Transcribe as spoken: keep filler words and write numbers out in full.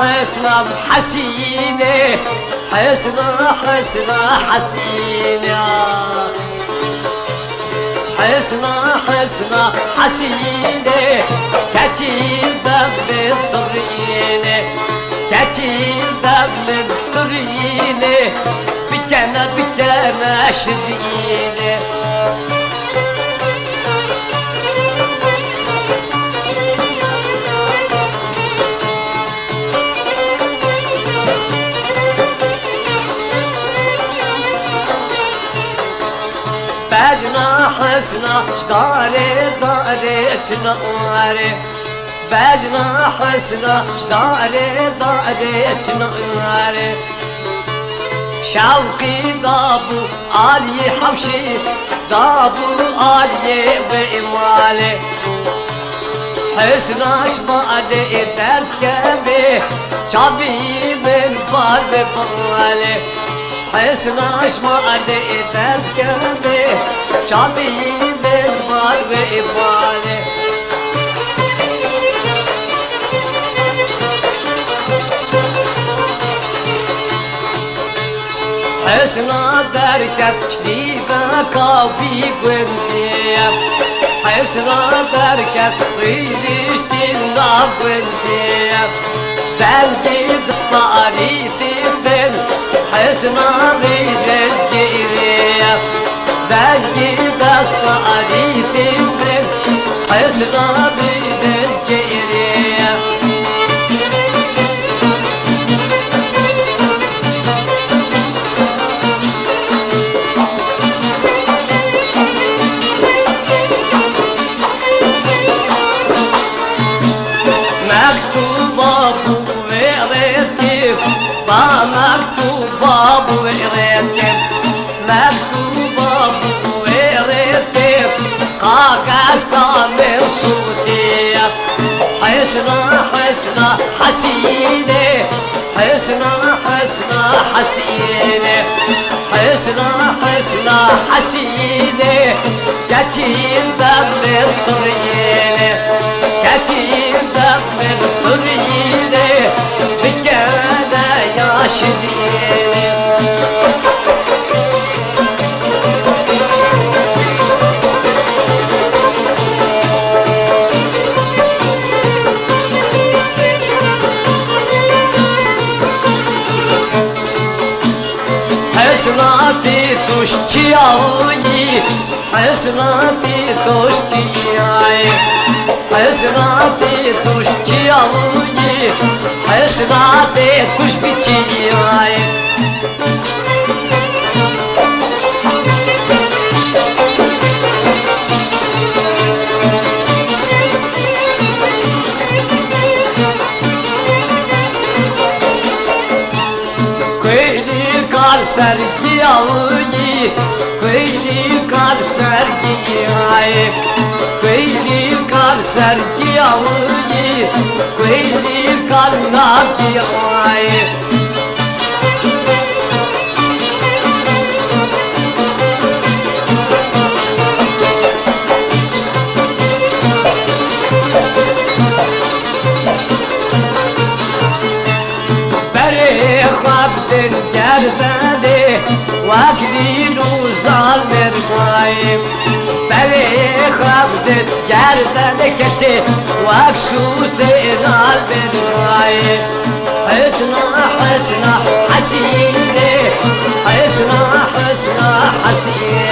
Hesna Hesînê, Hesna, Hesna Hesînê. Hesna, Hesna Hesînê, keçî bevlin turînê, keçî bevlin turînê, bikene, bikene şirînê. Bejna Hesna ji darê darê çinarê. Bejna Hesna ji darê darê çinarê. Şewqî dabû aliyê hewşê, dabû aliyê wê malê. Hesna ji malê derdikeve, çavî min bar bi balê. Hesna ji malê derdikeve, çavî min bar bi balê. Hesna derket ji dîveka vî gundê. Hesna derket rîliştî nav gundê. Dengê distarî tê bin, Hesna rîlij gêrê. Dengê distarî tê bin, Hesna rîlij gêrê. Mektûba bû wê rêtê, ba mektûba bû wê rêtê. Mektûba bû wê rêtê, kaxezka min sûtê. Hesna, Hesna Hesînê, Hesna, Hesna Hesînê, Hesna, Hesna Hesînê, keçîn bevlin turînê, keçîn bevlin turînê, bikene ya şirînê. Hesnatî tuştiyayî, hesnatî tuştiyayî, hesnatî tuştiyayî, hesnatê tuş biçiyayî. Kuêlî kar sergiyayî, kuêlî kar sergiyayî, kuêlî kar sergiyayî, kuêlî kar nagiyayî. Berê xwe bidin gerdenê, wek lîl û zal mêrgayê. Berê xwe bidin gerdenê keçê, wek sûsê nal mêrgayê. Hesna, Hesna Hesînê, Hesna, Hesna Hesînê.